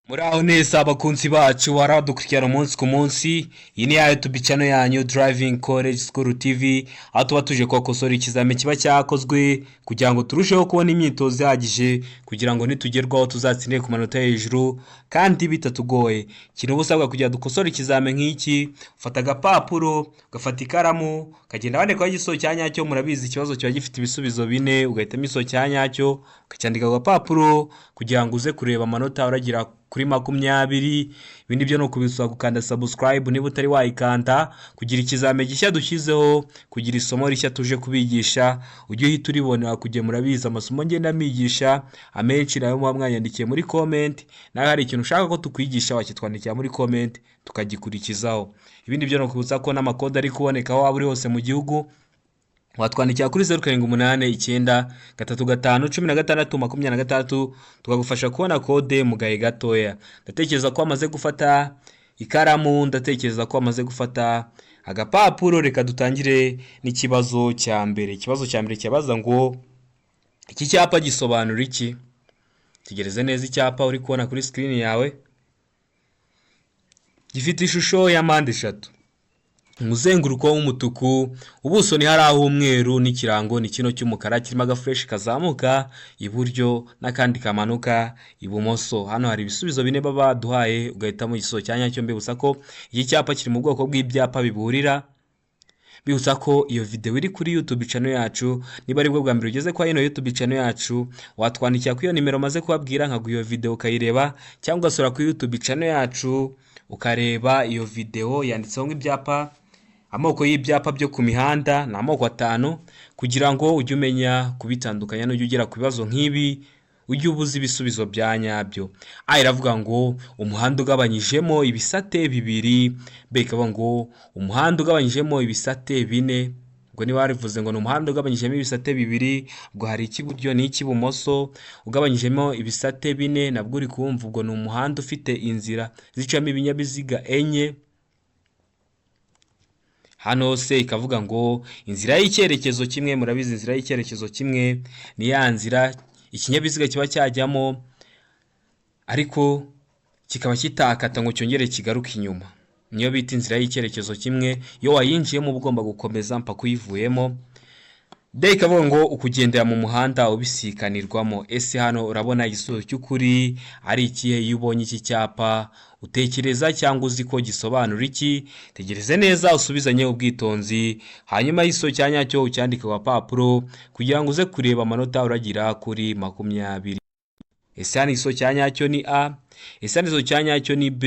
Muraho neza abakunzi bacu baradukurikirana umunsi ku munsi. Iyi ni ya YouTube channel yanyu Driving College School TV, aho tuba tuje kubakosora ikizami kiba cyakozwe kugira ngo turusheho kubona imyitozo ihagije, kugira ngo nitugerwaho tuzatsinde ku manota hejuru kandi bitatugoye. Ikintu uba usabwa kugira dukosore ikizami nk'iki: ufata agapapuro, ugafata ikaramu, ukagenda wandikaho igisubizo cya nyacyo. Murabizi, ikibazo kiba gifite ibisubizo bine, ugahitamo igisubizo cya nyacyo ukacyandika ku gapapuro kugira ngo uze kureba amanota uragira kuri 20. Ibindi byo ni ukubisaba gukanda subscribe niba utari wayikanda, kugira ikizami gishya dushyizeho, kugira isomo rishya tuje kubigisha ujye uhita uribona kugira. Murabizi, amasomo ngenda mbigisha amenshi nayo muba mwanyandikiye muri comment. Nawe hari ikintu ushaka ko tukwigisha, wakitwandikira muri comment tukagikurikizaho. Ibindi byo ni ukubutsa ko n'amakode ari kuboneka aho waba uri hose mu gihugu. Watwandikira kuri 0789351626, tukagufasha kubona kode mu gahe gatoya. Ndatekereza ko wamaze gufata ikaramu, ndatekereza ko wamaze gufata agapapuro. Reka dutangire n'ikibazo cya mbere. Ikibazo cya mbere kibaza ngo: iki cyapa gisobanura iki? Tegereze neza icyapa uri kubona kuri screen yawe. Gifite ishusho ya mpande eshatu, umuzenguruko w'umutuku, ubuso ni hari ah'umweru, n'ikirango ni kino cy'umukara kirimo agaflèche kazamuka iburyo n'akandi kamanuka ibumoso. Hano hari ibisubizo bine baba baduhaye, ugahitamo igisubizo cya nyacyo. Mbibutsa ko iki cyapa kiri mu bwoko bw'ibyapa biburira. Bibutsa ko iyo video iri kuri YouTube channel yacu. Niba aribwo bwa mbere ugeze kwa ino YouTube channel yacu, watwandikira kuri iyo nimero maze kubabwira, nkaguha iyo video ukayireba, cyangwa ugasura kuri YouTube channel yacu ukareba iyo video yanditseho nk'ibyapa. Amoko y'ibyapa byo ku mihanda ni amoko atanu, kugira ngo ujye umenya kubitandukanya n'ujya ugera ku bibazo nk'ibi ujye ubuza ibisubizo bya nyabyo. A iravuga ngo umuhanda ugabanyijemo ibisate bibiri, B ikavuga ngo umuhanda ugabanyijemo ibisate bine. Ubwo niba warivuze ngo ni umuhanda ugabanyijemo ibisate bibiri, ubwo hari icy'iburyo n'icy'ibumoso. Ugabanyijemo ibisate bine nabwo uri kumva, ubwo ni umuhanda ufite inzira zicamo ibinyabiziga enye. Hano se ikavuga ngo inzira y'icyerekezo kimwe. Murabizi, inzira y'icyerekezo kimwe ni ya nzira ikinyabiziga kiba cyajyamo ariko kikaba kitakata ngo cyongere kigaruke inyuma, niyo bita inzira y'icyerekezo kimwe. Iyo wayinjiyemo uba ugomba gukomeza mpaka uyivuyemo. D ikavuga ngo ukugendera mu muhanda ubisikanirwamo. Ese hano urabona igisubizo cy'ukuri ari ikihe? Iyo ubonye iki cyapa utekereza cyangwa uzi ko gisobanura iki? Tegereze neza, usubizanye ubwitonzi, hanyuma igisubizo cya nyacyo ucyandike ku gapapuro kugira ngo uze kureba amanota uragira kuri 20. Ese hano igisubizo cya nyacyo ni A? Ese hano igisubizo cya nyacyo ni B?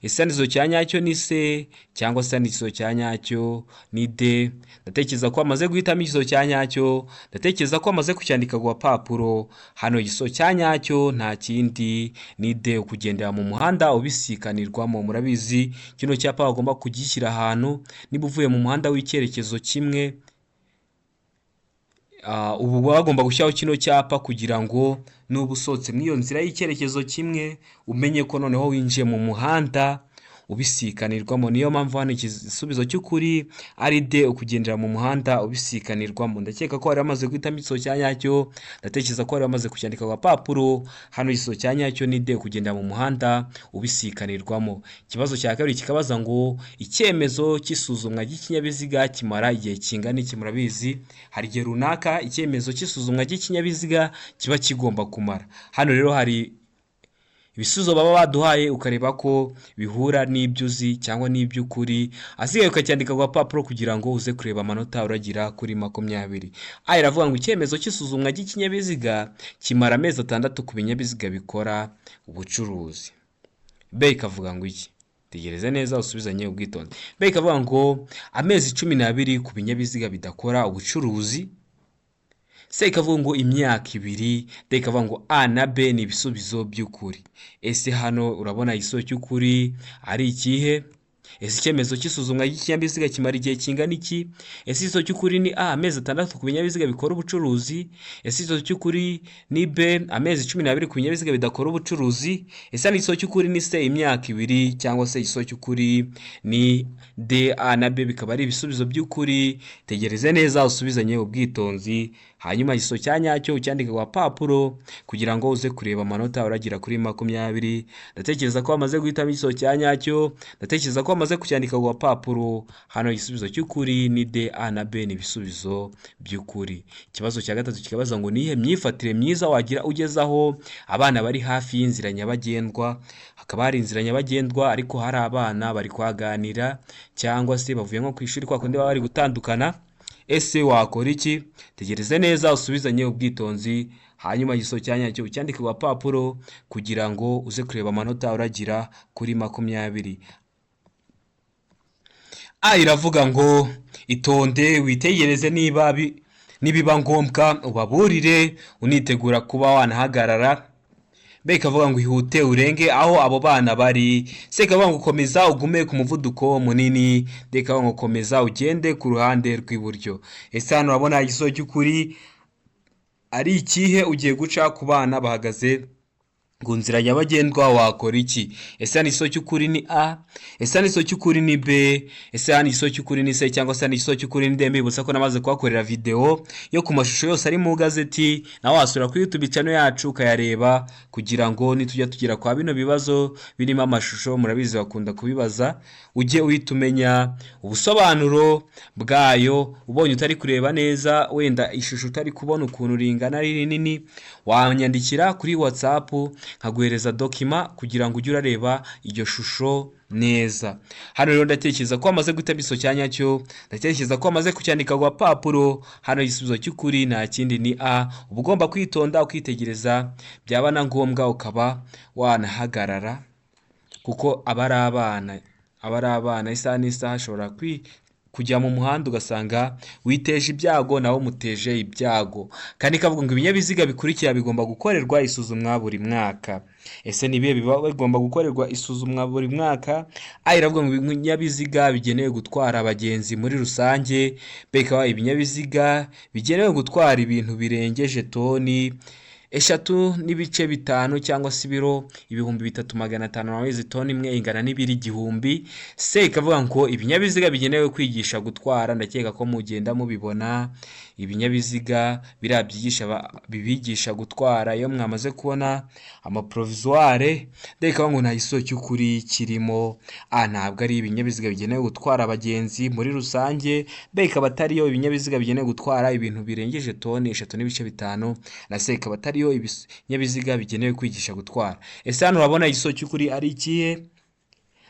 Ese hano igisubizo cya nyacyo ni C? Cyangwa se hano igisubizo cya nyacyo ni D? Ndatekereza ko wamaze guhitamo igisubizo cya nyacyo, ndatekereza ko wamaze kucyandika ku gapapuro. Hano igisubizo cya nyacyo nta kindi, ni D, ukugendera mu muhanda ubisikanirwamo. Murabizi, kino cyapa bagomba kugishyira ahantu niba uvuye mu muhanda w'icyerekezo kimwe, ubu bagomba gushyiraho kino cyapa kugira ngo nuba usohotse muri iyo nzira y'icyerekezo kimwe umenye ko noneho winjiye mu muhanda ubisikanirwamo. Niyo mpamvu hano igisubizo cy'ukuri ari D, ukugendera mu muhanda ubisikanirwamo. Ndakeka ko wari wamaze guhitamo igisubizo cya nyacyo, ndatekereza ko wari wamaze kucyandika ku gapapuro. Hano igisubizo cya nyacyo ni D, kugendera mu muhanda ubisikanirwamo. Ikibazo cya kabiri kikabaza ngo icyemezo cy'isuzumwa ry'ikinyabiziga kimara igihe kingana iki? Murabizi, hari igihe runaka icyemezo cy'isuzumwa ry'ikinyabiziga kiba kigomba kumara. Hano rero hari ibisubizo baba baduhaye, ukareba ko bihura n'ibyo uzi cyangwa n'iby'ukuri, asigaye ukacyandika ku gapapuro kugira ngo uze kureba amanota uragira kuri 20. A iravuga ngo icyemezo cy'isuzumwa ry'ikinyabiziga kimara amezi 6 ku binyabiziga bikora ubucuruzi. B ikavuga ngo iki? Tegereze neza, usubizanye ubwitonzi. B ikavuga ngo amezi 12 ku binyabiziga bidakora ubucuruzi. C ikavuga ngo imyaka 2. D ikavuga ngo A na B ni ibisubizo by'ukuri. Ese hano urabona igisubizo cy'ukuri ari ikihe? Ese icyemezo cy'isuzumwa ry'ikinyabiziga kimara igihe kingana iki? Ese igisubizo cy'ukuri ni A, amezi 6 ku binyabiziga bikora ubucuruzi? Ese igisubizo cy'ukuri ni B, amezi 12 ku binyabiziga bidakora ubucuruzi? Ese hano igisubizo cy'ukuri ni C, imyaka 2? Cyangwa se igisubizo cy'ukuri ni D, A na B bikaba ari ibisubizo by'ukuri? Tegereze neza, usubizanye ubwitonzi. Hanyuma igisubizo cya nyacyo ucyandike ku gapapuro kugira ngo uze kureba amanota uragira kuri 20. Ndatekereza ko wamaze guhitamo igisubizo cya nyacyo, ndatekereza ko wamaze kucyandika ku gapapuro. Hano igisubizo cy'ukuri ni D, A na B ni ibisubizo by'ukuri. Ikibazo cya gatatu kikabaza ngo ni iyihe myifatire myiza wagira ugeze aho abana bari hafi y'inzira nyabagendwa? Hakaba hari inzira nyabagendwa ariko hari abana bari kuhaganira cyangwa se bavuye nko ku ishuri kwa kundi baba bari gutandukana. Ese wakora iki? Tegereze neza usubizanye ubwitonzi, hanyuma igisubizo cya nyacyo ucyandike ku gapapuro kugira ngo uze kureba amanota uragira kuri 20. A iravuga ngo itonde witegereze niba nibiba ngombwa ubaburire unitegura kuba wanahagarara. B ikavuga ngo ihute urenge aho abo bana bari. C ikavuga ngo komeza ugume ku muvuduko munini. D ikavuga ngo komeza ugende ku ruhande rw'iburyo. Ese hano urabona igisubizo cy'ukuri ari ikihe? Ugiye guca ku bana bahagaze ku nzira nyabagendwa, wakora iki? Ese hano igisubizo cy'ukuri ni A? Ese hano igisubizo cy'ukuri ni B? Ese hano igisubizo cy'ukuri ni C? Cyangwa se hano igisubizo cy'ukuri ni D? Mbibutsa ko namaze kuhakorera videwo yo ku mashusho yose ari mu gazeti, nawe wasura kuri YouTube channel yacu ukayareba, kugira ngo nitujya tugera kwa bino bibazo birimo amashusho, murabizi bakunda kubibaza, ujye uhita umenya ubusobanuro bwayo. Ubonye utari kureba neza, wenda ishusho utari kubona ukuntu ringana ari rinini, wanyandikira kuri WhatsApp nkaguhereza document kugira ngo ujye urareba iryo shusho neza. Hano rero ndatekereza ko wamaze guhitamo igisubizo cya nyacyo, ndatekereza ko wamaze kucyandika ku gapapuro. Hano igisubizo cy'ukuri nta kindi ni A. Uba ugomba kwitonda ukitegereza, byaba na ngombwa ukaba wanahagarara, kuko aba ari abana, aba ari abana, isaha n'isaha ashobora kujya mu muhanda ugasanga witeje ibyago nawe umuteje ibyago. Kandi ikavuga ngo ibinyabiziga bikurikira bigomba gukorerwa isuzumwa buri mwaka. Ese ni ibihe biba bigomba gukorerwa isuzumwa buri mwaka? A iravuga ngo ibinyabiziga bigenewe gutwara abagenzi muri rusange. B ikaba ibinyabiziga bigenewe gutwara ibintu birengeje toni 3.5 cyangwa se ibiro 3500, nawe toni imwe ingana n'ibiro 1000. C ikavuga ngo ibinyabiziga bigenewe kwigisha gutwara, ndakeka ko mugenda mubibona, ibinyabiziga biriya byigisha bibigisha gutwara iyo mwamaze kubona amaprovisoire. D ikavuga ngo nta gisubizo cy'ukuri kirimo. A ntabwo ari ibinyabiziga bigenewe gutwara abagenzi muri rusange, B ikaba atariyo ibinyabiziga bigenewe gutwara ibintu birengeje toni 3.5, na C ikaba atariyo ibinyabiziga bigenewe kwigisha gutwara. Ese hano urabona igisubizo cy'ukuri ari ikihe?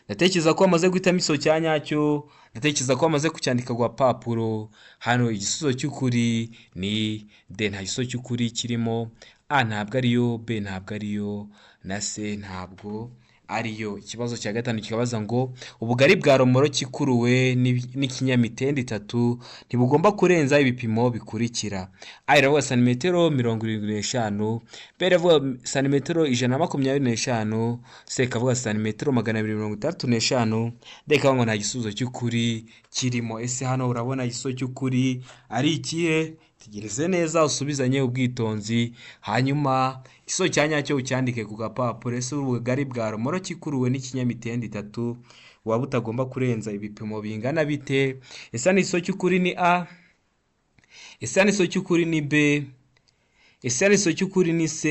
Ndatekereza ko wamaze guhitamo igisubizo cya nyacyo, ndatekereza ko wamaze kucyandika ku gapapuro. Hano igisubizo cy'ukuri ni D, nta gisubizo cy'ukuri kirimo. A ntabwo ariyo, B ntabwo ariyo, na C ntabwo ariyo. Ikibazo cya gatanu kikabaza ngo ubugari bwa romoroki ikuruwe n'ikinyamitende itatu ntibugomba kurenza ibipimo bikurikira. A iravuga santimetero 75, B iravuga santimetero 125, C ikavuga santimetero 265, D ikavuga ngo nta gisubizo cy'ukuri kirimo. Ese hano urabona igisubizo cy'ukuri ari ikihe? Tegereze neza usubizanye ubwitonzi, hanyuma igisubizo cya nyacyo ucyandike ku gapapuro. Ese ubugari bwa romoroki ikuruwe n'ikinyamitende itatu buba butagomba kurenza ibipimo bingana bite? Ese hano igisubizo cy'ukuri ni A? Ese hano igisubizo cy'ukuri ni B? Ese hano igisubizo cy'ukuri ni C?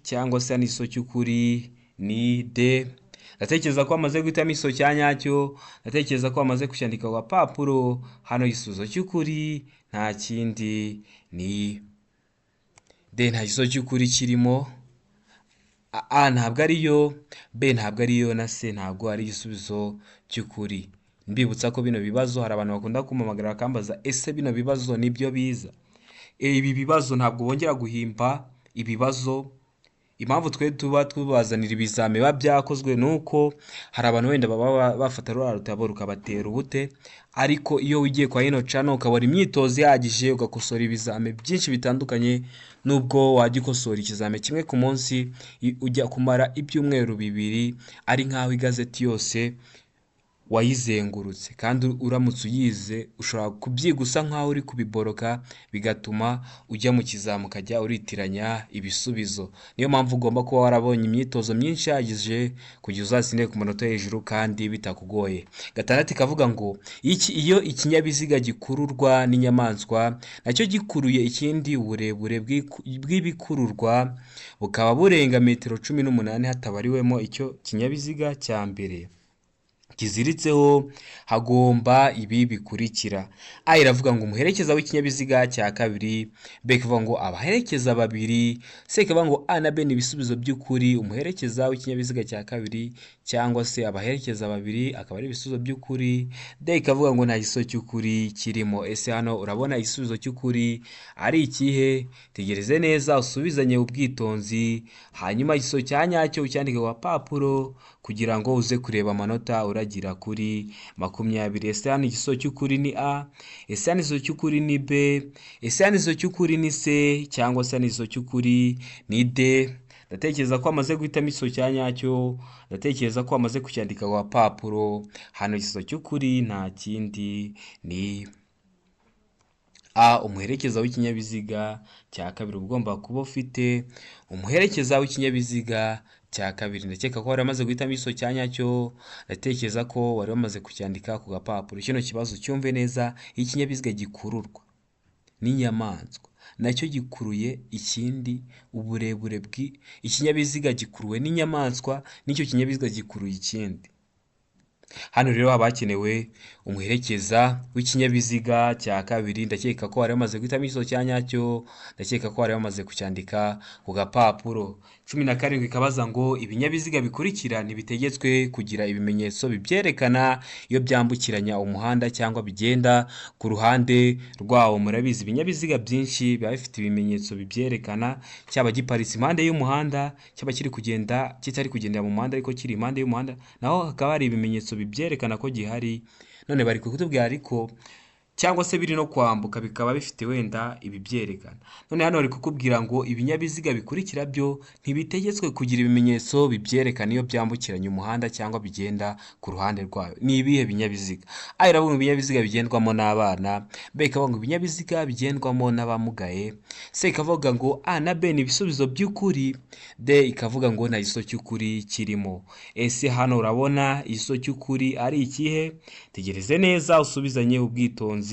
Cyangwa se hano igisubizo cy'ukuri ni D? Ndatekereza ko wamaze guhitamo igisubizo cya nyacyo, ndatekereza ko wamaze kucyandika ku gapapuro. Hano igisubizo cy'ukuri nta kindi ni D, nta gisubizo cy'ukuri kirimo. A ntabwo ariyo, B ntabwo ariyo, na C ntabwo ari igisubizo cy'ukuri. Mbibutsa ko bino bibazo hari abantu bakunda kumpamagara bakambaza, ese bino bibazo nibyo biza? Ibi bibazo ntabwo bongera guhimba ibibazo. Impamvu twe tuba tubazanira ibizami biba byakozwe ni uko hari abantu wenda baba bafata ruriya rutabo rukabatera ubute, ariko iyo wigiye kwa ino channel ukabona imyitozo ihagije, ugakosora ibizami byinshi bitandukanye, nubwo wajya ukosora ikizami kimwe ku munsi, ujya kumara ibyumweru 2 ari nk'aho igazeti yose Wayizengurutse kandi uramutse uyize ushobora kubyiga usa nkaho uri kubiboroka, bigatuma ujya mu kizami ukajya uritiranya ibisubizo. Niyo mpamvu ugomba kuba warabonye imyitozo myinshi ihagije kugira uzatsinde ku manota yo hejuru kandi bitakugoye. Gatandatu ikavuga ngo iyo ikinyabiziga gikururwa n'inyamaswa nacyo gikuruye ikindi, uburebure bw'ibikururwa bukaba burenga metero 18 hatabariwemo icyo kinyabiziga cya mbere kiziritseho, hagomba ibi bikurikira: A iravuga ngo umuherekeza w'ikinyabiziga cya kabiri, B ikavuga ngo abaherekeza babiri, C ikavuga ngo A na B ni ibisubizo by'ukuri, umuherekeza w'ikinyabiziga cya kabiri cyangwa se abaherekeza babiri akaba ari ibisubizo by'ukuri, D ikavuga ngo nta gisubizo cy'ukuri kirimo. Ese hano urabona igisubizo cy'ukuri ari ikihe? Tegereze neza, usubizanye ubwitonzi, hanyuma igisubizo cya nyacyo ucyandike ku gapapuro kugira ngo uze kureba amanota uragira kuri 20. Ese hano igisubizo cy'ukuri ni A? Ese hano igisubizo cy'ukuri ni B? Ese hano igisubizo cy'ukuri ni C? Cyangwa se hano igisubizo cy'ukuri ni D? Ndatekereza ko wamaze guhitamo igisubizo cya nyacyo, ndatekereza ko wamaze kucyandika ku gapapuro. Hano igisubizo cy'ukuri nta kindi ni A, umuherekeza w'ikinyabiziga cya kabiri. Uba ugomba kuba ufite umuherekeza w'ikinyabiziga cya kabiri. Ndakeka ko wari wamaze guhitamo igisubizo cya nyacyo, ndatekereza ko wari wamaze kucyandika ku gapapuro. Kino kibazo cyumve neza: iyo ikinyabiziga gikururwa n'inyamaswa nacyo gikuruye ikindi, uburebure ikinyabiziga gikuruwe n'inyamaswa n'icyo kinyabiziga gikuruye ikindi, hano rero haba hakenewe umuherekeza w'ikinyabiziga cya kabiri. Ndakeka ko wari wamaze guhitamo igisubizo cya nyacyo, ndakeka ko wari wamaze kucyandika ku gapapuro. 17 ikabaza ngo ibinyabiziga bikurikira ntibitegetswe kugira ibimenyetso bibyerekana iyo byambukiranya umuhanda cyangwa bigenda ku ruhande rwawo. Murabizi, ibinyabiziga byinshi biba bifite ibimenyetso bibyerekana, cyaba giparitse impande y'umuhanda, cyaba kiri kugenda kitari kugendera mu muhanda ariko kiri impande y'umuhanda, naho hakaba hari ibimenyetso bibyerekana ko gihari. None bari kutubwira ariko cyangwa se biri no kwambuka bikaba bifite wenda ibibyerekana. None hano bari kukubwira ngo ibinyabiziga bikurikira byo ntibitegetswe kugira ibimenyetso bibyerekana iyo byambukiranya umuhanda cyangwa bigenda ku ruhande rwayo. Ni ibihe binyabiziga? A iravuga ngo ibinyabiziga bigendwamo n'abana, B ikavuga ngo ibinyabiziga bigendwamo n'abamugaye, C ikavuga ngo A na B ni ibisubizo by'ukuri, D ikavuga ngo nta gisubizo cy'ukuri kirimo. Ese hano urabona igisubizo cy'ukuri ari ikihe? Tegereze neza, usubizanye ubwitonzi,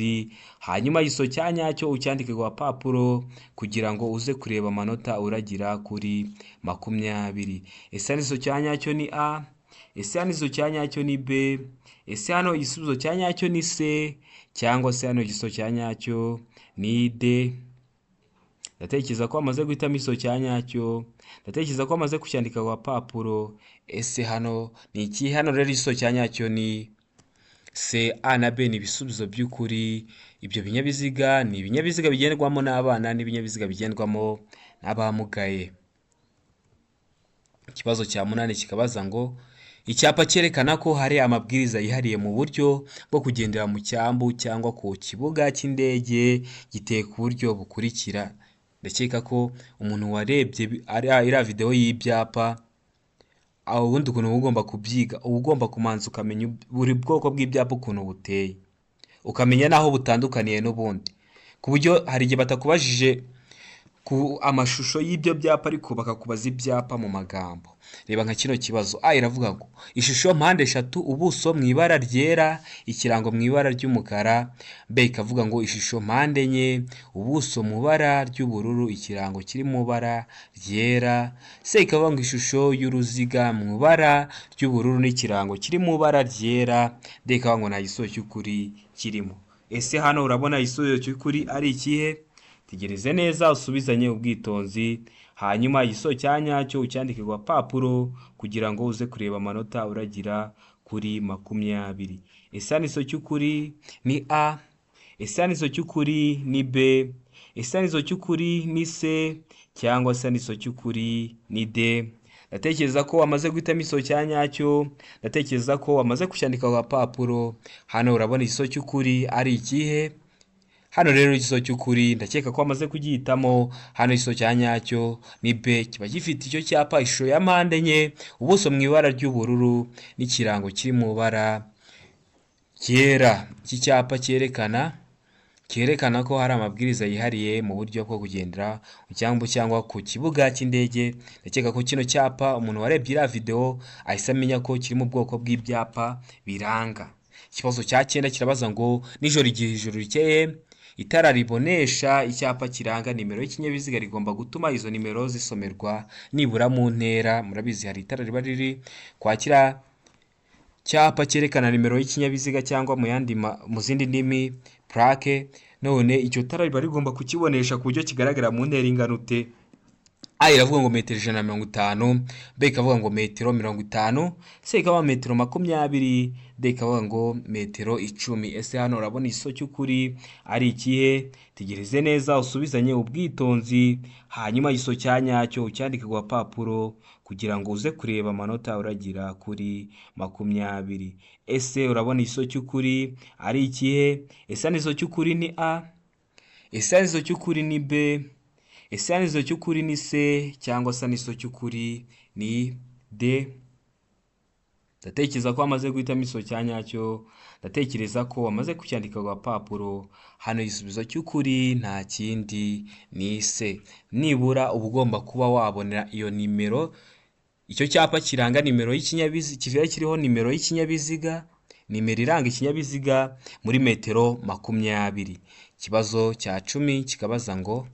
hanyuma igisubizo cya nyacyo ucyandike ku gapapuro kugira ngo uze kureba amanota uragira kuri 20. Ese hano igisubizo cya nyacyo ni A? Ese hano igisubizo cya nyacyo ni B? Ese hano igisubizo cya nyacyo ni C? Cyangwa se hano igisubizo cya nyacyo ni D? Ndatekereza ko wamaze guhitamo igisubizo cya nyacyo, ndatekereza ko wamaze kucyandika ku gapapuro. Ese hano ni iki? Hano rero igisubizo cya nyacyo ni C. A na B ni ibisubizo by'ukuri. Ibyo binyabiziga ni ibinyabiziga bigendwamo n'abana n'ibinyabiziga bigendwamo n'abamugaye. Ikibazo cya munani kikabaza ngo icyapa cyerekana ko hari amabwiriza yihariye mu buryo bwo kugendera mu cyambu cyangwa ku kibuga cy'indege giteye ku buryo bukurikira. Ndakeka ko umuntu warebye iriya videwo y'ibyapa, aho ubundi ukuntu uba ugomba kubyiga, uba ugomba kumanza ukamenya buri bwoko bw'ibyapa ukuntu buteye, ukamenya n'aho butandukaniye n'ubundi, ku buryo hari igihe batakubajije ku amashusho y'ibyo byapa ariko bakakubaza ibyapa mu magambo. Reba nka kino kibazo: A iravuga ngo ishusho mpande eshatu, ubuso mu ibara ryera, ikirango mu ibara ry'umukara. B ikavuga ngo ishusho mpande enye, ubuso mu ibara ry'ubururu, ikirango kiri mu ibara ryera. C ikavuga ngo ishusho y'uruziga mu ibara ry'ubururu n'ikirango kiri mu ibara ryera. D ikavuga ngo nta gisubizo cy'ukuri kirimo. Ese hano urabona igisubizo cy'ukuri ari ikihe? Tegereze neza, usubizanye ubwitonzi, hanyuma igisubizo cya nyacyo ucyandike ku gapapuro kugira ngo uze kureba amanota uragira kuri 20. Ese hano igisubizo cy'ukuri ni A? Ese hano igisubizo cy'ukuri ni B? Ese hano igisubizo cy'ukuri ni C? Cyangwa se hano igisubizo cy'ukuri ni D? Ndatekereza ko wamaze guhitamo igisubizo cya nyacyo, ndatekereza ko wamaze kucyandika ku gapapuro. Hano urabona igisubizo cy'ukuri ari ikihe? Hano rero igisubizo cy'ukuri ndakeka ko wamaze kugihitamo. Hano igisubizo cya nyacyo ni B, kiba gifite icyo cyapa ishusho ya mpande enye, ubuso mu ibara ry'ubururu n'ikirango kiri mu ibara Cyera. Iki cyapa cyerekana ko hari amabwiriza yihariye mu buryo bwo kugendera ku cyambu cyangwa ku kibuga cy'indege. Ndakeka ko kino cyapa umuntu warebye iriya videwo ahise amenya ko kiri mu bwoko bw'ibyapa biranga. Ikibazo cya cyenda kirabaza ngo nijoro igihe ijoro rikeye, itara ribonesha icyapa kiranga nimero y'ikinyabiziga rigomba gutuma izo nimero zisomerwa nibura mu ntera. Murabizi, hari itara riba riri kwa kiriya cyapa cyerekana nimero y'ikinyabiziga cyangwa mu yandi mu zindi ndimi plaque. None icyo tara riba rigomba kukibonesha ku buryo kigaragara mu ntera ingana ute? A iravuga ngo metero 150, B ikavuga ngo metero 50, C ikavuga metero 20, D ikavuga ngo metero 10. Ese hano urabona igisubizo cy'ukuri ari ikihe? Tegereze neza, usubizanye ubwitonzi, hanyuma igisubizo cya nyacyo ucyandike ku gapapuro kugira ngo uze kureba amanota uragira kuri 20. Ese urabona igisubizo cy'ukuri ari ikihe? Ese hano igisubizo cy'ukuri ni A? Ese hano igisubizo cy'ukuri ni B? Ese hano igisubizo cy'ukuri ni C? Cyangwa se hano igisubizo cy'ukuri ni D? Ndatekereza ko wamaze guhitamo igisubizo cya nyacyo, ndatekereza ko wamaze kucyandika ku gapapuro. Hano igisubizo cy'ukuri nta kindi ni C. Nibura uba ugomba kuba wabona iyo nimero, icyo cyapa kiranga nimero y'ikinyabiziga, kiba kiriho nimero y'ikinyabiziga, nimero iranga ikinyabiziga muri metero 20. Ikibazo cya 10 kikabaza ngo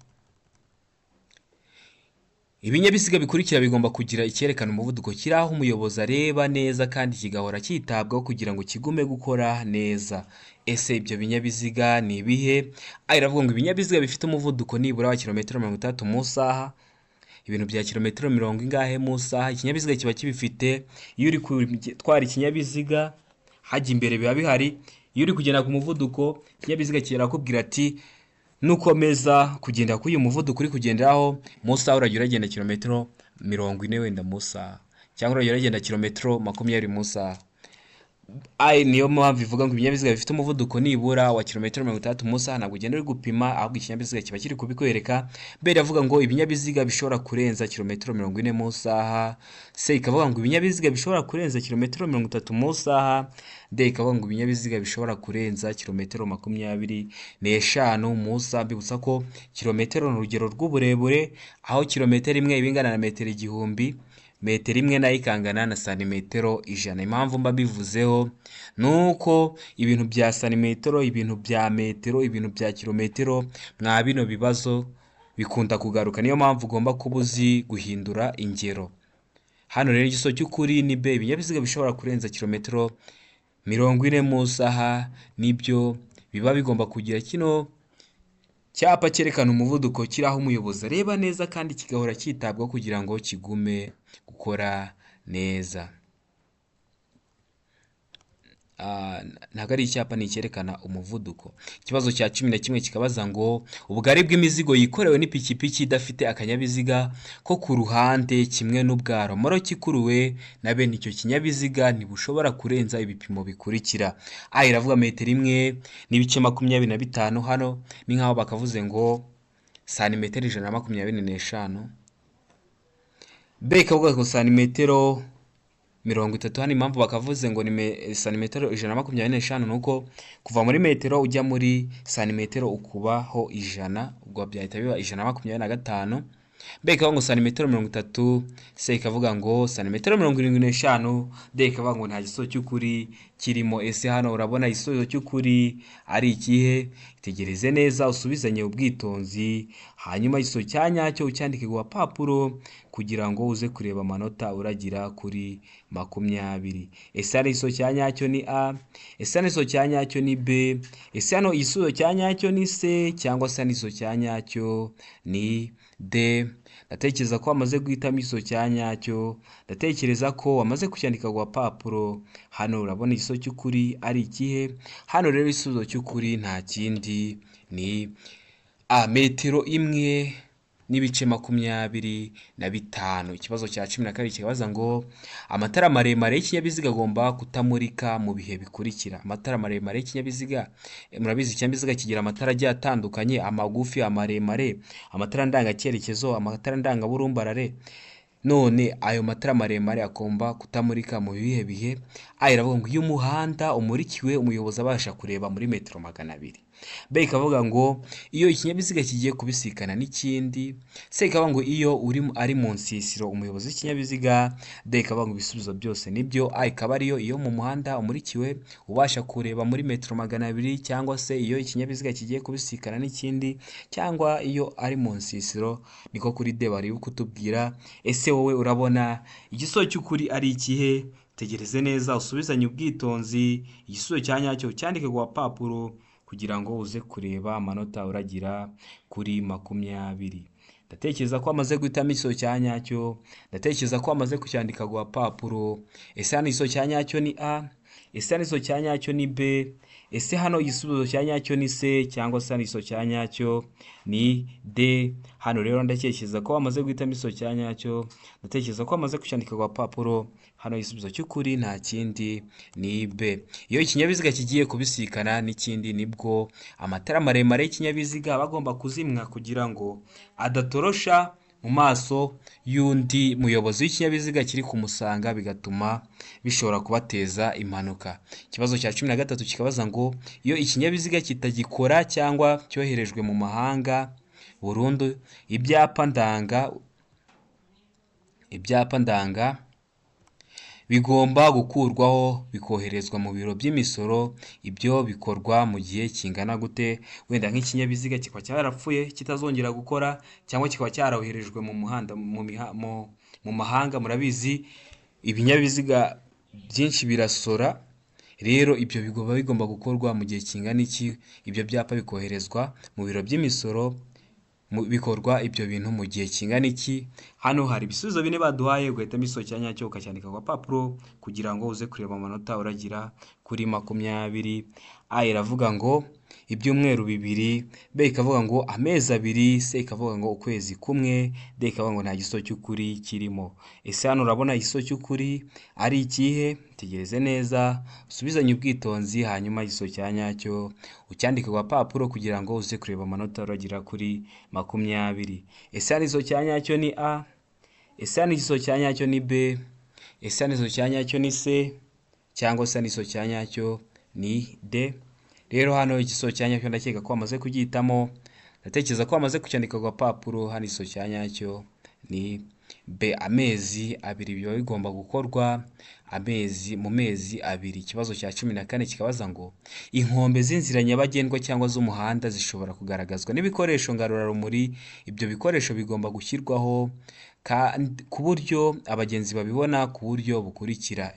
ibinyabiziga bikurikira bigomba kugira icyerekana umuvuduko kiri aho umuyobozi areba neza kandi kigahora cyitabwaho kugira ngo kigume gukora neza. Ese ibyo binyabiziga ni ibihe? A iravuga ngo ibinyabiziga bifite umuvuduko nibura wa kilometero 60 mu isaha. Ibintu bya kilometero mirongo ingahe mu isaha, ikinyabiziga kiba kibifite. Iyo uri gutwara ikinyabiziga hajya imbere biba bihari. Iyo uri kugenda ku muvuduko, ikinyabiziga kirakubwira ati nukomeza kugenda kuri uyu muvuduko uri kugenderaho mu isaha, urajya uragenda kilometero 40 wenda mu isaha, cyangwa urajya uragenda kilometero 20 mu isaha. Niyo mpamvu ivuga ngo ibinyabiziga bifite umuvuduko nibura wa kilometero 60 mu isaha. Ntabwo ugenda uri gupima, ahubwo ikinyabiziga kiba kiri kubikwereka. B iravuga ngo ibinyabiziga bishobora kurenza kilometero 40 mu isaha. C ikavuga ngo ibinyabiziga bishobora kurenza kilometero 30 mu isaha. D ikavuga ngo ibinyabiziga bishobora kurenza kilometero 25 mu isaha. Mbibutsa ko kilometero ni urugero rw'uburebure, aho kilometero imwe iba ingana na metero 1000, metero imwe nayo ikangana na santimetero 100. Impamvu mba mbivuzeho ni uko ibintu bya santimetero, ibintu bya metero, ibintu bya kilometero mwa bino bibazo bikunda kugaruka, niyo mpamvu ugomba kuba uzi guhindura ingero. Hano rero igisubizo cy'ukuri ni B, ibinyabiziga bishobora kurenza kilometero 40 mu isaha nibyo biba bigomba kugira kino cyapa cyerekana umuvuduko kiri aho umuyobozi areba neza kandi kigahora cyitabwaho kugira ngo kigume gukora neza. Ntabwo ari icyapa, ni icyerekana umuvuduko. Ikibazo cya 11 kikabaza ngo ubugari bw'imizigo yikorewe n'ipikipiki idafite akanyabiziga ko ku ruhande kimwe n'ubwa romoroki ikuruwe na bene icyo kinyabiziga ntibushobora kurenza ibipimo bikurikira. A iravuga metero 1.25, hano ni nk'aho bakavuze ngo santimetero 125. B ikavuga ngo santimetero 30. Hano impamvu bakavuze ngo ni santimetero 125 ni uko kuva muri metero ujya muri santimetero ukubaho 100, ubwo byahita biba 125. B ikavuga ngo santimetero 30, C ikavuga ngo santimetero 75, D ikavuga ngo nta gisubizo cy'ukuri kirimo. Ese hano urabona igisubizo cy'ukuri ari ikihe? Itegereze neza, usubizanye ubwitonzi, hanyuma igisubizo cya nyacyo ucyandike ku gapapuro kugira ngo uze kureba amanota uragira kuri 20. Ese hano igisubizo cya nyacyo ni A? Ese hano igisubizo cya nyacyo ni B? Ese hano igisubizo cya nyacyo ni C? Cyangwa se hano igisubizo cya nyacyo ni D? Ndatekereza ko wamaze guhitamo igisubizo cya nyacyo, ndatekereza ko wamaze kucyandika ku gapapuro. Hano urabona igisubizo cy'ukuri ari ikihe? Hano rero igisubizo cy'ukuri nta kindi ni A, metero 1.25. Ikibazo cya 12 kibaza ngo amatara maremare y'ikinyabiziga agomba kutamurika mu bihe bikurikira. Amatara maremare y'ikinyabiziga, murabizi ikinyabiziga kigira amatara agiye atandukanye, amagufi, amaremare, amatara ndangacyerekezo, amatara ndangaburumbarare. None ayo matara maremare agomba kutamurika mu bihe bihe? A iravuga ngo iyo umuhanda umurikiwe umuyobozi abasha kureba muri metero 200. B ikavuga ngo iyo ikinyabiziga kigiye kubisikana n'ikindi. C ikavuga ngo iyo uri ari mu nsisiro umuyobozi w'ikinyabiziga. D ikavuga ngo ibisubizo byose nibyo. A ikaba ariyo iyo mu muhanda umurikiwe ubasha kureba muri metero 200, cyangwa se iyo ikinyabiziga kigiye kubisikana n'ikindi, cyangwa iyo ari mu nsisiro. Niko kuri D bari kutubwira. Ese wowe urabona igisubizo cy'ukuri ari ikihe? Tegereze neza usubizanye ubwitonzi, igisubizo cya nyacyo cyandike ku gapapuro kugira ngo uze kureba amanota uragira kuri 20. Ndatekereza ko wamaze guhitamo igisubizo cya nyacyo, ndatekereza ko wamaze kucyandika ku gapapuro. Ese hano igisubizo cya nyacyo ni A? Ese hano igisubizo cya nyacyo ni B? Ese hano igisubizo cya nyacyo ni C? Cyangwa se hano igisubizo cya nyacyo ni D? Hano rero ndatekereza ko wamaze guhitamo igisubizo cya nyacyo, ndatekereza ko wamaze kucyandika ku gapapuro. Hano igisubizo cy'ukuri nta kindi ni B. Iyo ikinyabiziga kigiye kubisikana n'ikindi nibwo amatara maremare y'ikinyabiziga aba agomba kuzimwa kugira ngo adatorosha mu maso y'undi muyobozi w'ikinyabiziga kiri kumusanga, bigatuma bishobora kubateza impanuka. Ikibazo cya 13 kikabaza ngo iyo ikinyabiziga kitagikora cyangwa cyoherejwe mu mahanga burundu, ibyapa ndanga bigomba gukurwaho bikoherezwa mu biro by'imisoro. Ibyo bikorwa mu gihe kingana gute? Wenda nk'ikinyabiziga kikaba cyarapfuye kitazongera gukora, cyangwa kikaba cyaroherejwe mu muhanda mu mahanga. Murabizi ibinyabiziga byinshi birasora, rero ibyo bigomba gukorwa mu gihe kingana iki? Ibyo byapa bikoherezwa mu biro by'imisoro bikorwa ibyo bintu mu gihe kingana iki? Hano hari ibisubizo bine baduhaye, ugahitamo igisubizo cya nyacyo ukacyandika ku gapapuro kugira ngo uze kureba amanota uragira kuri 20. A iravuga ngo ibyumweru 2, B ikavuga ngo amezi 2, C ikavuga ngo ukwezi kumwe, D ikavuga ngo nta gisubizo cy'ukuri kirimo. Ese hano urabona igisubizo cy'ukuri ari ikihe? Tegereze neza usubizanye ubwitonzi, hanyuma igisubizo cya nyacyo ucyandike ku gapapuro kugira ngo uze kureba amanota uragira kuri 20. Ese hano igisubizo cya nyacyo ni A? Ese hano igisubizo cya nyacyo ni B? Ese hano igisubizo cya nyacyo ni C? Cyangwa se hano igisubizo cya nyacyo ni D? Rero hano igisubizo cya nyacyo ndakeka ko wamaze kugihitamo, ndatekereza ko wamaze kucyandika ku gapapuro. Hano igisubizo cya nyacyo ni B, amezi 2 biba bigomba gukorwa mu mezi 2. Ikibazo cya 14 kikabaza ngo inkombe z'inzira nyabagendwa cyangwa z'umuhanda zishobora kugaragazwa n'ibikoresho ngarurarumuri. Ibyo bikoresho bigomba gushyirwaho ku buryo abagenzi babibona ku buryo bukurikira.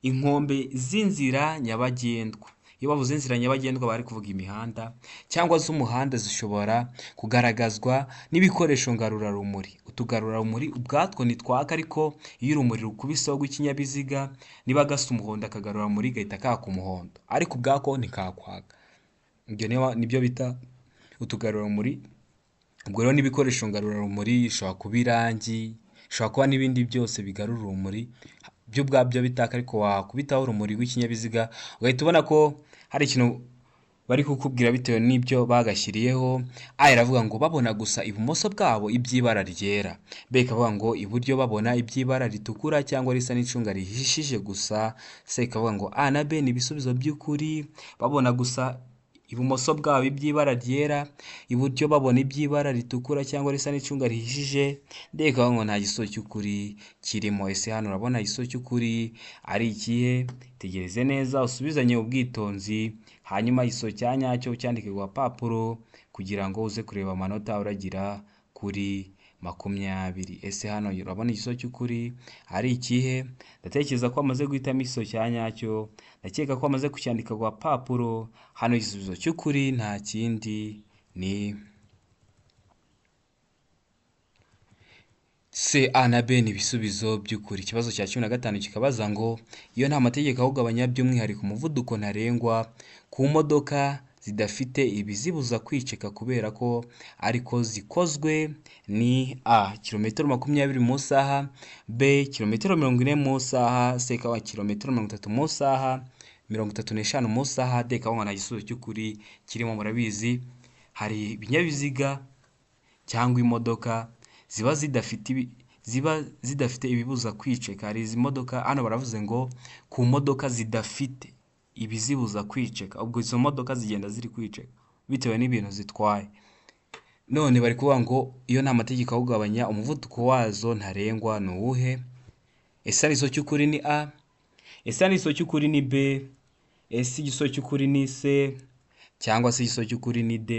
Inkombe z'inzira nyabagendwa, iyo bavuze inzira nyabagendwa bari kuvuga imihanda cyangwa z'umuhanda, zishobora kugaragazwa n'ibikoresho ngarurarumuri. Utugarurarumuri ubwatwo ntitwaka, ariko iyo urumuri rukubiseho rw'ikinyabiziga, niba gasa umuhondo akagarurarumuri gahita kaka umuhondo, ariko ubwako ntikakwaka. Ibyo nibyo bita utugarurarumuri. Ubwo rero n'ibikoresho ngarurarumuri bishobora kuba irangi, bishobora kuba n'ibindi byose bigarura urumuri, byo ubwabyo bitaka, ariko wakubitaho urumuri rw'ikinyabiziga ugahita ubona ko hari ikintu bari kukubwira bitewe n'ibyo bagashyiriyeho. A iravuga ngo babona gusa ibumoso bwabo iby'ibara ryera. B ikavuga ngo iburyo babona iby'ibara ritukura cyangwa risa n'icunga rihishije gusa. C ikavuga ngo A na B ni ibisubizo by'ukuri, babona gusa ibumoso bwabo iby'ibara ryera, iburyo babona iby'ibara ritukura cyangwa risa n'icunga rihishije. D ikavuga ngo nta gisubizo cy'ukuri kirimo. Ese hano urabona igisubizo cy'ukuri ari ikihe? Tegereze neza usubizanye ubwitonzi, hanyuma igisubizo cya nyacyo ucyandike ku gapapuro kugira ngo uze kureba amanota uragira kuri 20. Ese hano urabona igisubizo cy'ukuri ari ikihe? Ndatekereza ko wamaze guhitamo igisubizo cya nyacyo, ndakeka ko wamaze kucyandika ku gapapuro. Hano igisubizo cy'ukuri nta kindi ni C, A na B ni ibisubizo by'ukuri. Ikibazo cya 15 kikabaza ngo iyo nta mategeko ahugabanya by'umwihariko umuvuduko ntarengwa ku modoka zidafite ibizibuza kwiceka kubera ko ariko zikozwe ni A kilometero 20 mu isaha, B kilometero 40 mu isaha, C ikaba kilometero 30 mu isaha, 35 mu isaha, D ikaba nta gisubizo cy'ukuri kirimo. Murabizi hari ibinyabiziga cyangwa imodoka ziba ziba zidafite ibibuza kwiceka. Hari izi modoka hano baravuze ngo ku modoka zidafite ibizibuza kwiceka, ubwo izo modoka zigenda ziri kwiceka bitewe n'ibintu zitwaye. None bari kuvuga ngo iyo nta mategeko awugabanya umuvuduko wazo ntarengwa ni uwuhe? Ese igisubizo cy'ukuri ni A? Ese igisubizo cy'ukuri ni B? Ese igisubizo cy'ukuri ni C? Cyangwa se igisubizo cy'ukuri ni D?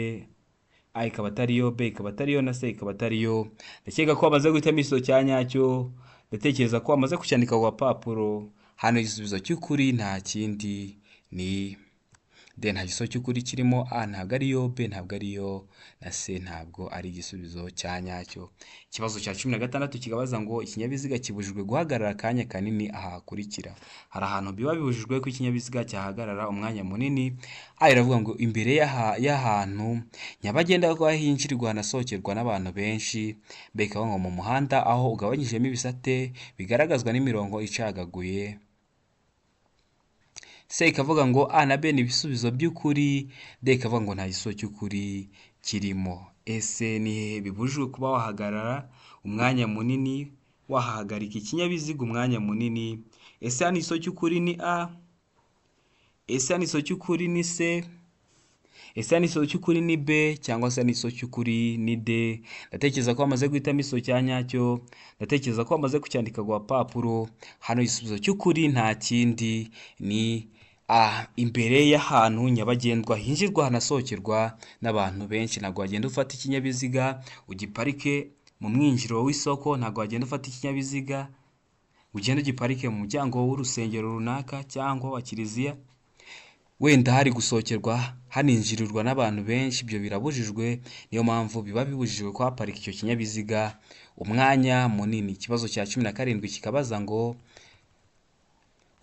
A ikaba atariyo, B ikaba atariyo na C ikaba atariyo. Ndakeka ko wamaze guhitamo igisubizo cya nyacyo, ndatekereza ko wamaze kucyandika ku gapapuro. Hano igisubizo cy'ukuri nta kindi ni D. Nta gisubizo cy'ukuri kirimo, A ntabwo ariyo, B ntabwo ariyo na C ntabwo ari igisubizo cya nyacyo. Ikibazo cya 16 kikabaza ngo ikinyabiziga kibujijwe guhagarara akanya kanini aha hakurikira. Hari ahantu biba bibujijwe ko ikinyabiziga cyahagarara umwanya munini. A iravuga ngo imbere y'ahantu nyabagendwa hinjirirwa hanasohokerwa n'abantu benshi. B ikavuga ngo mu muhanda aho ugabanyijemo ibisate bigaragazwa n'imirongo icagaguye. C ikavuga ngo A na B ni ibisubizo by'ukuri, D ikavuga ngo nta gisubizo cy'ukuri kirimo. Ese ni hehe bibujijwe kuba wahagarara umwanya munini, wahagarika ikinyabiziga umwanya munini? Ese hano igisubizo cy'ukuri ni A? Ese hano igisubizo cy'ukuri ni C? Ese hano igisubizo cy'ukuri ni B? Cyangwa se hano igisubizo cy'ukuri ni D? Ndatekereza ko wamaze guhitamo igisubizo cya nyacyo, ndatekereza ko wamaze kucyandika ku gapapuro. Hano igisubizo cy'ukuri nta kindi ni A. Imbere y'ahantu nyabagendwa hinjirwa hanasohokerwa n'abantu benshi. Ntabwo wagenda ufata ikinyabiziga ugiparike mu mwinjiriro w'isoko, ntabwo wagenda ufata ikinyabiziga ugende ugiparike mu muryango w'urusengero runaka cyangwa wa kiliziya, wenda hari gusohokerwa haninjirirwa n'abantu benshi, ibyo birabujijwe. Niyo mpamvu biba bibujijwe kuhaparika icyo kinyabiziga umwanya munini. Ikibazo cya 17 kikabaza ngo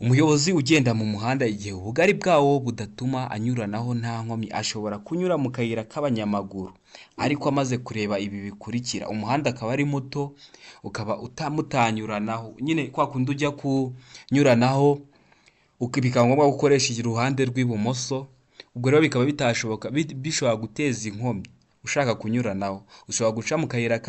umuyobozi ugenda mu muhanda igihe ubugari bwawo budatuma anyuranaho nta nkomyi ashobora kunyura mu kayira k'abanyamaguru, ariko amaze kureba ibi bikurikira: umuhanda akaba ari muto ukaba mutanyuranaho, nyine kwa kundi ujya kunyuranaho bikaba ngombwa ko ukoresha iruhande rw'ibumoso, ubwo rero bikaba bitashoboka, bishobora guteza inkomyi ushaka kunyuranaho. Ushobora guca mu kayira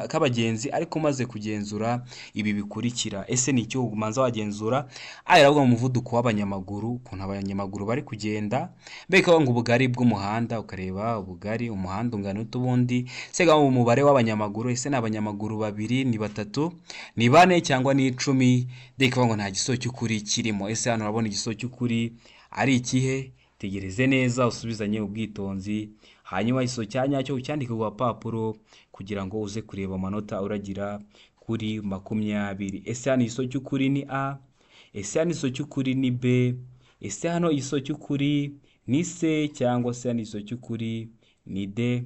k'abagenzi ariko umaze kugenzura ibi bikurikira. Ese ni icyo umanza wagenzura? A iravuga umuvuduko w'abanyamaguru, ukuntu abanyamaguru bari kugenda. B ikavuga ngo ubugari bw'umuhanda, ukareba ubugari umuhanda ungana ute ubundi. C ikavuga ngo umubare w'abanyamaguru, ese ni abanyamaguru babiri, ni batatu, ni bane cyangwa ni 10? D ikavuga ngo nta gisubizo cy'ukuri kirimo. Ese hano urabona igisubizo cy'ukuri ari ikihe? Tegereze neza usubizanye ubwitonzi, hanyuma igisubizo cya nyacyo ucyandike ku gapapuro kugira ngo uze kureba amanota uragira kuri 20. Ese hano igisubizo cy'ukuri ni A? Ese hano igisubizo cy'ukuri ni B? Ese hano igisubizo cy'ukuri ni C? Cyangwa se hano igisubizo cy'ukuri ni D?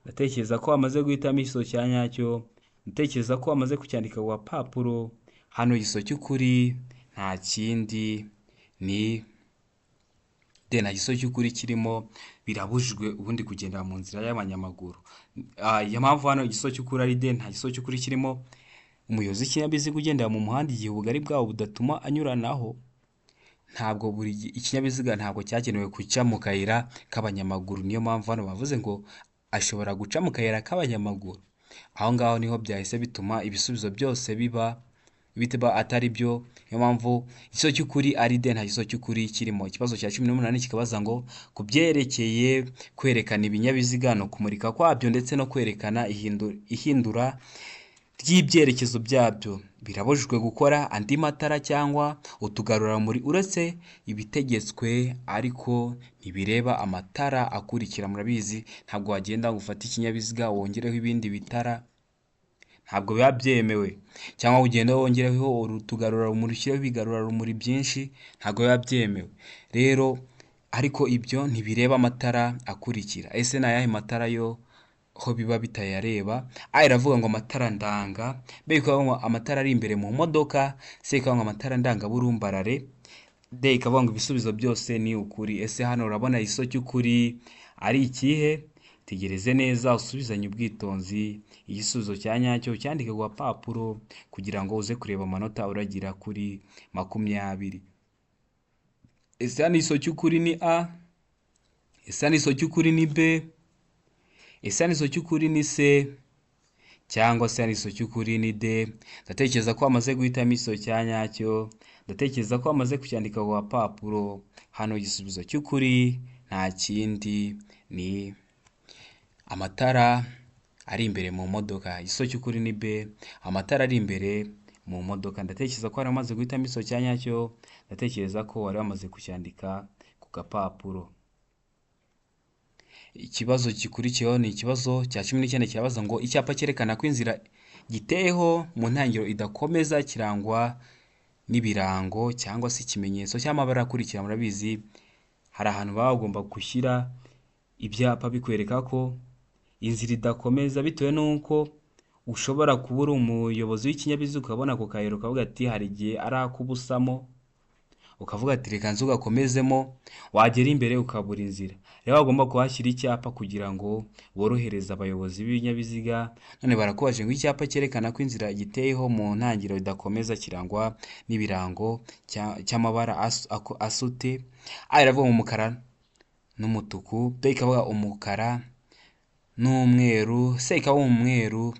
Ndatekereza ko wamaze guhitamo igisubizo cya nyacyo, ndatekereza ko wamaze kucyandika ku gapapuro. Hano igisubizo cy'ukuri nta kindi ni D. Nta gisubizo cy'ukuri kirimo, birabujijwe ubundi kugendera mu nzira y'abanyamaguru. Iyo mpamvu hano igisubizo cy'ukuri ari D, nta gisubizo cy'ukuri kirimo. Umuyobozi w'ikinyabiziga ugendera mu muhanda igihe ubugari bwawo budatuma anyuranaho, ntabwo buri ikinyabiziga ntabwo cyagenewe guca mu kayira k'abanyamaguru. Niyo mpamvu hano bavuze ngo ashobora guca mu kayira k'abanyamaguru. Aho ngaho niho byahise bituma ibisubizo byose biba atari byo. Niyo mpamvu igisubizo cy'ukuri ari D, nta gisubizo cy'ukuri kirimo. Ikibazo cya 18 kikabaza ngo ku byerekeye kwerekana ibinyabiziga no kumurika kwabyo ndetse no kwerekana ihindura ry'ibyerekezo byabyo, birabujijwe gukora andi matara cyangwa utugarurarumuri uretse ibitegetswe, ariko ntibireba amatara akurikira. Murabizi ntabwo wagenda ngo ufate ikinyabiziga wongereho ibindi bitara, ntabwo biba byemewe, cyangwa ugende wongereho utugarurarumuri ushyireho ibigarurarumuri byinshi, ntabwo biba byemewe. Rero ariko ibyo ntibireba amatara akurikira. Ese ni ayahe matara yo ho biba bitayareba? A iravuga ngo amatara ndanga, B ikavuga ngo amatara ari imbere mu modoka, C ikavuga ngo amatara ndangaburumbarare, D ikavuga ngo ibisubizo byose ni ukuri. Ese hano urabona igisubizo cy'ukuri ari ikihe? Tegereze neza usubizanye ubwitonzi, igisubizo cya nyacyo ucyandike ku gapapuro kugira ngo uze kureba amanota uragira kuri 20. Ese hano igisubizo cy'ukuri ni A? Ese hano igisubizo cy'ukuri ni B? Ese hano igisubizo cy'ukuri ni C? cyangwa se hano igisubizo cy'ukuri ni D. Ndatekereza ko wamaze guhitamo igisubizo cya nyacyo, ndatekereza ko wamaze kucyandika ku gapapuro. Hano igisubizo cy'ukuri nta kindi ni amatara ari imbere mu modoka. Igisubizo cy'ukuri ni B, amatara ari imbere mu modoka. Ndatekereza ko wari wamaze guhitamo igisubizo cya nyacyo, ndatekereza ko wari wamaze kucyandika ku gapapuro. Ikibazo gikurikiyeho ni ikibazo cya 19, kirabaza ngo icyapa cyerekana ko inzira giteyeho mu ntangiriro idakomeza kirangwa n'ibirango cyangwa se ikimenyetso cy'amabara akurikira. Murabizi hari ahantu baba bagomba gushyira ibyapa bikwereka ko inzira idakomeza, bitewe n'uko ushobora kuba uri umuyobozi w'ikinyabiziga ukabona ako kayira ukavuga ati hari igihe ari ak'ubusamo, ukavuga ati reka nze ugakomezemo, wagera imbere ukabura inzira. Rero bagomba kuhashyira icyapa kugira ngo borohereze abayobozi b'ibinyabiziga. None barakubaje ngo icyapa cyerekana ko inzira giteyeho mu ntangiriro idakomeza kirangwa n'ibirango cy'amabara asute. A iravuga umukara n'umutuku, B ikavuga umukara n'umweru, C ikaba umweru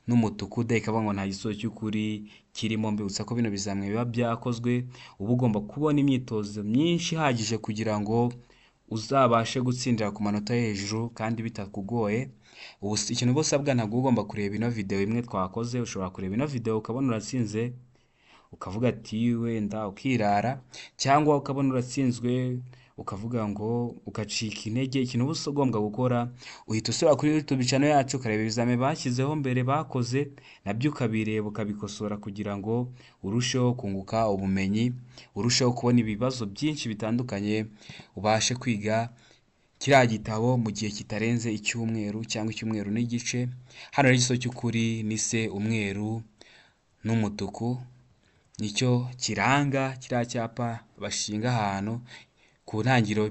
n'umutuku, D ikavuga ngo nta gisubizo cy'ukuri kirimo. Mbibutsa ko bino bizamini biba byakozwe, uba ugomba kubona imyitozo myinshi ihagije kugira ngo uzabashe gutsindira ku manota yo hejuru kandi bitakugoye. Ubu ikintu uba usabwa, ntabwo uba ugomba kureba ino video imwe twakoze. Ushobora kureba ino video ukabona uratsinze, ukavuga ati wenda ukirara, cyangwa ukabona uratsinzwe ukavuga ngo ugacika intege. Ikintu uba ugomba gukora, uhita usubira kuri YouTube channel yacu ukareba ibizami bashyizeho mbere bakoze, nabyo ukabireba ukabikosora kugira ngo urusheho kunguka ubumenyi, urusheho kubona ibibazo byinshi bitandukanye, ubashe kwiga kiriya gitabo mu gihe kitarenze icyumweru cyangwa icyumweru n'igice. Hano rero igisubizo cy'ukuri ni C, umweru n'umutuku nicyo kiranga kiriya cyapa bashinga ahantu ku ntangiriro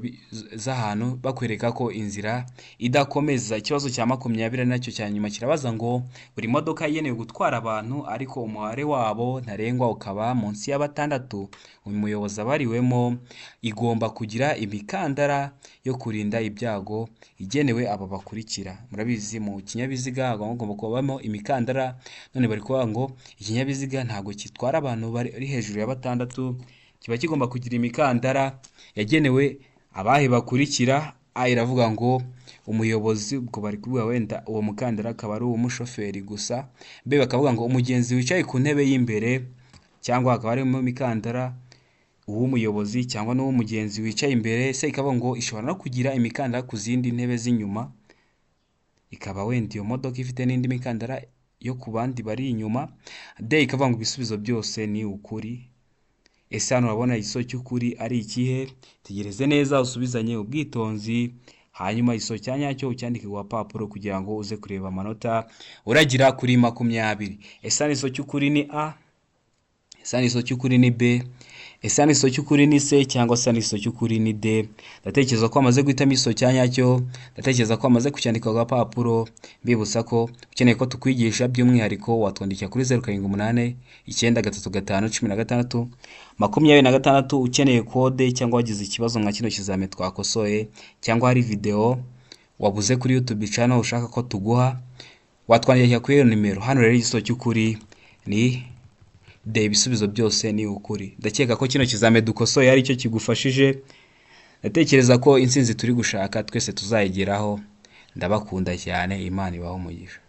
z'ahantu bakwereka ko inzira idakomeza. Ikibazo cya 20 ari nacyo cya nyuma kirabaza ngo buri modoka yagenewe gutwara abantu ariko umubare wabo ntarengwa ukaba munsi ya 6, umuyobozi abariwemo, igomba kugira imikandara yo kurinda ibyago igenewe aba bakurikira. Murabizi mu kinyabiziga hagomba kubamo imikandara, none bari kuvuga ngo ikinyabiziga ntabwo gitwara abantu bari hejuru ya 6, kiba kigomba kugira imikandara yagenewe abahe bakurikira. A iravuga ngo umuyobozi, ubwo bari kuvuga wenda uwo mukandara akaba ari uw'umushoferi gusa. B bakavuga ngo umugenzi wicaye ku ntebe y'imbere, cyangwa hakaba harimo imikandara uw'umuyobozi cyangwa n'uw'umugenzi wicaye imbere. C ikavuga ngo ishobora no kugira imikandara ku zindi ntebe z'inyuma, ikaba wenda iyo modoka ifite n'indi mikandara yo ku bandi bari inyuma. D ikavuga ngo ibisubizo byose ni ukuri. Ese hano urabona igisubizo cy'ukuri ari ikihe? Tegereze neza usubizanye ubwitonzi, hanyuma igisubizo cya nyacyo ucyandike ku gapapuro kugira ngo uze kureba amanota uragira kuri 20. Ese hano igisubizo cy'ukuri ni A? Ese hano igisubizo cy'ukuri ni B? Ese hano igisubizo cy'ukuri ni C? Cyangwa se hano igisubizo cy'ukuri ni D? Ndatekereza ko wamaze guhitamo igisubizo cya nyacyo, ndatekereza ko wamaze kucyandika ku gapapuro. Mbibutsa ko ukeneye ko tukwigisha by'umwihariko watwandikira kuri 0789351626, ukeneye kode cyangwa wagize ikibazo nka kino kizami twakosoye, cyangwa hari video wabuze kuri YouTube channel ushaka ko tuguha, watwandikira kuri iyo nimero. Hano rero igisubizo cy'ukuri ni D, ibisubizo byose ni ukuri. Ndakeka ko kino kizami dukosoye ari cyo kigufashije, ndatekereza ko intsinzi turi gushaka twese tuzayigeraho. Ndabakunda cyane, Imana ibahe umugisha.